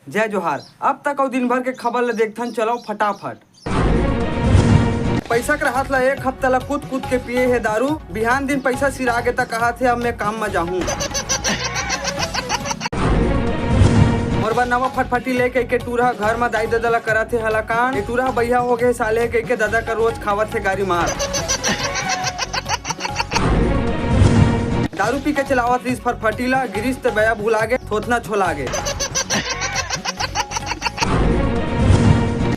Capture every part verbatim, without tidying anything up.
जय जोहार। अब तक अउ दिन भर के खबर ल देखथन, चलो फटाफट। पैसा के रहत ल एक हफ्ता ल कूद कूद के पिए हे दारू। बिहान दिन पैसा सिरा गे त कहत हे, "अब मैं काम म जाहूं।" मोर बर नवा फटफटी ले कहिके टूरा ह घर म दाई ददा ल करत हे हलाकान। ए टूरा ह बइहा हो गे साले कहिके ददा कर रोज खावत हे गारी मार। दारू पी के चलावत रिस फटफटी ल, गिरिस त बया भुला गे, थोथना छोला गे।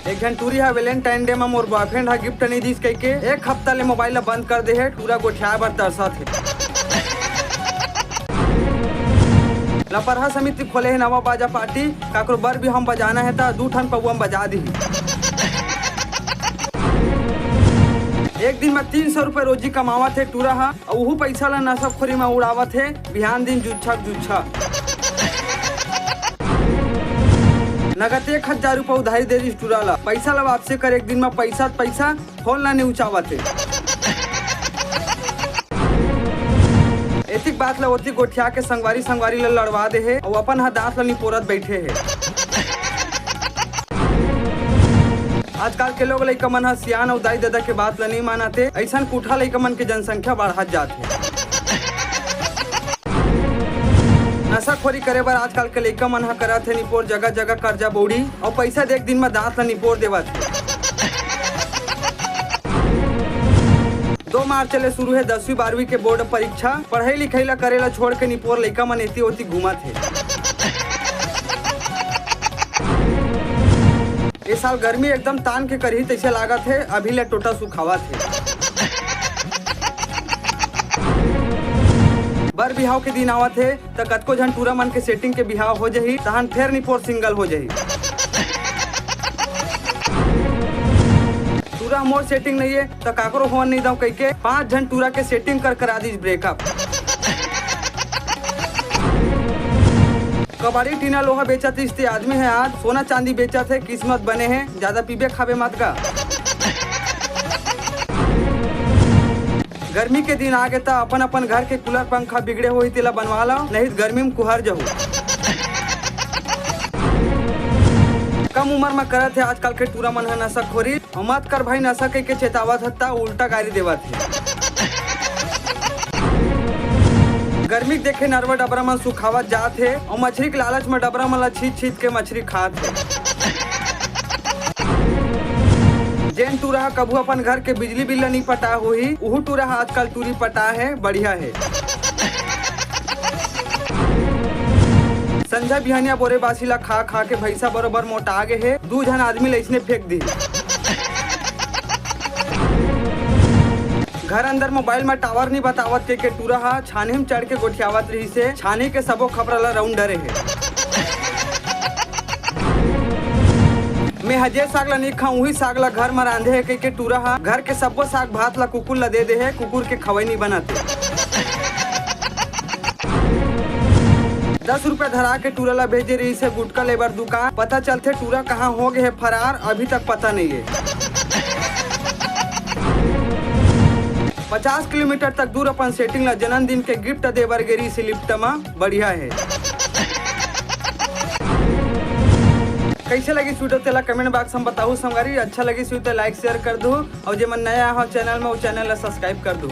एक झन टूरी ह Valentine Day म मोर boyfriend ह gift नइ दिस कहिके एक हफ्ता ले mobile ल बंद कर दे हे। टूरा गोठियाए बर तरसत हे। लपरहा समिति खोले हे नवा बाजा party, काकरो बर भी हम बजाना हे त दू ठन पौवा म बजा दिही। एक दिन म तीन सौ रुपए रोजी कमावत हे टूरा ह, अउ उहू पैसा ल नशाखोरी म उड़ावत हे। बिहान दिन जुच्छा जुच्छा। नगद एक हजार रुपया उधारी दे रिस टूरा ल। पैसा ल वापसी करे एक दिन म पैसा त पैसा, फोन ल निउचावत हे। एतिक बात ल ओतिक गोठिया के संगवारी संगवारी ल लड़वा दे हे अउ अपन ह दांत ल निपोरत बइठे हे। आजकल के लोग लइका मन ह सियान अउ दाई ददा के बात ल नइ मानत हे। अइसन कुठा लइका मन के जनसंख्या बाढ़त जात हे। नशाखोरी करे बर आजकल के लइका मन ह करत हे निपोर जगह जगह कर्जा बउड़ी अउ पैसा देख दिन म दांत ल निपोर देवत हे। दो मार्च ले शुरू हे दसवीं बारहवीं के बोर्ड परीक्षा। पढ़ई लिखई ल करे ल छोड़ के निपोर लइका मन एती ओती घूमत हे। ए साल गर्मी एकदम तान के करही तइसे लागत हे, अभी ले टोटा सुखावत हे। बर बिहाव के दिन आवत हे, त कतको झन टूरा मन के setting के बिहाव हो जही, तहन फेर निपोर single हो जही। टूरा मोर setting नइये, त काकरो होन नइ दंव कहिके पांच झन टूरा के setting कर करा दीस breakup। कबाड़ी टीना लोहा बेचत रिहिस ते आदमी हे, आज सोना चांदी बेचत हे, किस्मत बने हे, जादा पीबे खाबे मत गा। गर्मी के दिन आगे त अपन अपन घर के cooler पंखा बिगड़े होही तेला बनवा लव, नहीं त गर्मी म कुहर जहू। कम उमर म करत हे आजकल के टूरा मन ह नशाखोरी। अउ मत कर भाई नशा कहिके चेतावत हस त उल्टा गारी देवत हे। गर्मी के देखे नरवा डबरा मन सुखावत जात हे अउ मछरी के लालच म डबरा मन ल छीत छीत के मछरी खात हे। जेन टूरा ह कभू अपन घर के बिजली बिल ल नइ पटा होही, उहू टूरा ह आजकल टूरी पटा हे, बढ़िया हे। संझा बिहनिया बोरे बासी ला खा खा के भैंसा बरोबर मोटा गे हे। दू झन आदमी ल अइसने फेंक दिही। घर अंदर मोबाइल म टावर नइ बतावत के, के टूरा ह छानही म चढ़ के गोठियावत रिहिस हे। छानही के सबो खपरा ला रउंद डरे हे। मैं ह जे साग ला नइ खाऊं, उही साग ला घर म रांधे हे कहिके टूरा ह घर के सब्बो साग भात ला कुकुर ला दे दे हे। कुकुर के खवई नइ बनत हे। दस रुपया धरा के टूरा ला भेजे रहिस हे गुटका लेबर दुकान। पता चलथे टूरा कहाँ हो गे हे फरार, अभी तक पता नइ हे। पचास किलोमीटर तक दूर अपन setting ला जन्मदिन के gift दे बर गे रहिस हे lift म। बढ़िया हे। कइसे लगिस video तेला comment box म बताहू संगवारी। अच्छा लगिस video त like share कर दू, अउ जेमन नया हो channel म, वो channel ला subscribe कर दू।